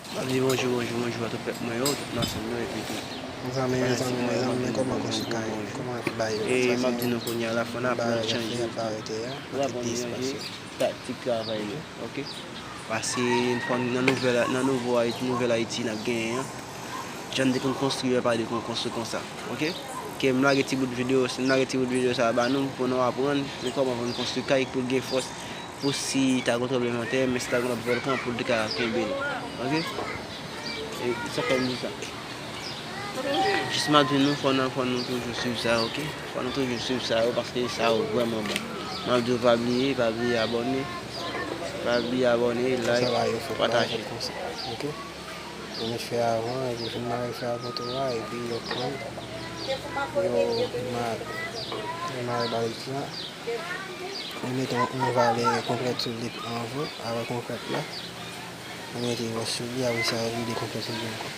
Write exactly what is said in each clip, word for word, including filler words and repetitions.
M ap di bonjou, bonjou, bonjou a tout pèp mwen yo, tout nansyon mwen yo, epi tout fanatik mwen yo, m ap di nou bonjou, bonjou, bonjou. E m ap di nou kounye a la, fò n aprann chanje taktik travay nou, oke? Paske fò n nan nouvèl, nan nouvo Ayiti, nouvèl Ayiti n ap genyen an, jan n te konn konstwi a, pa dwe konn konstwi konsa, oke? Ke m lage ti bout videyo, m lage ti bout videyo sa a ba nou, pou nou aprann pou kòman pou n konstwi kay, pou l gen fòs, pou si ta gen yon tranblemanntè, men si ta gen yon lòt vòlkan, pou l te ka kenbe l. Oke? E sa fè m di sa. Jis m ap di nou, fò n, fò nou toujou swiv sa, oke? Fò nou toujou swiv sa yo, paske sa yo vrèman bon. M ap di w pa bliye, pa bliye abòne. Pa bliye abòne, like, pataje. Oke? Yo met fè avan, epi fin mare fè avan tou a, epi yo pran, yo mare, yo mare barik la. Yo mete yon, yon valè konplèt sou li avan, avè konplèt la. Yo mete wòch sou li, apre sa, yo vide konplèt sou li ankò.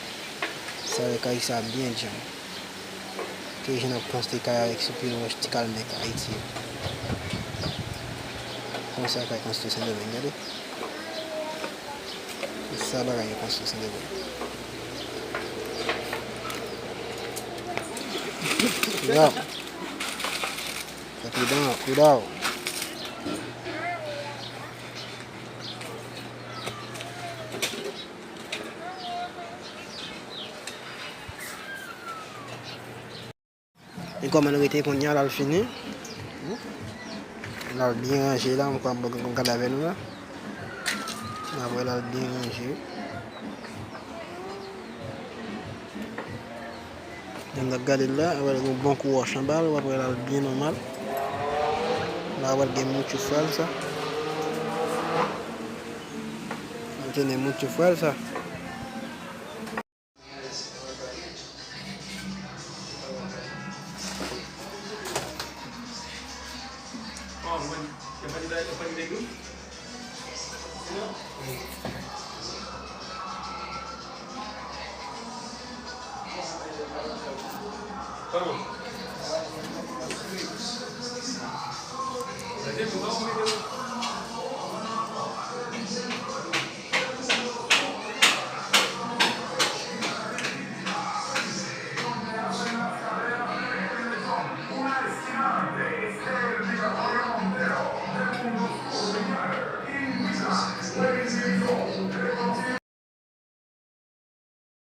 Sa fè kay sa byen djanm. Te jan ap konstwi kay avèk sou pye wòch ti kalmèk Ayiti yo. Konsa kay konstwi Sendomeng, gade. Sa bagay yo konstwi Sendomeng. Yo. Fè pridan, pridan. E kòman l rete kounye a, l al fini. L al byen ranje la, m kwè m poko konn gade avè nou la. N ap wè l al byen ranje. Jan n ap gade l la, w ap wè l gen yon bon kou wòch anba l, w ap wè l al byen nòmal. La w ap wè l gen mucho fuerza. L tene mucho fuerza.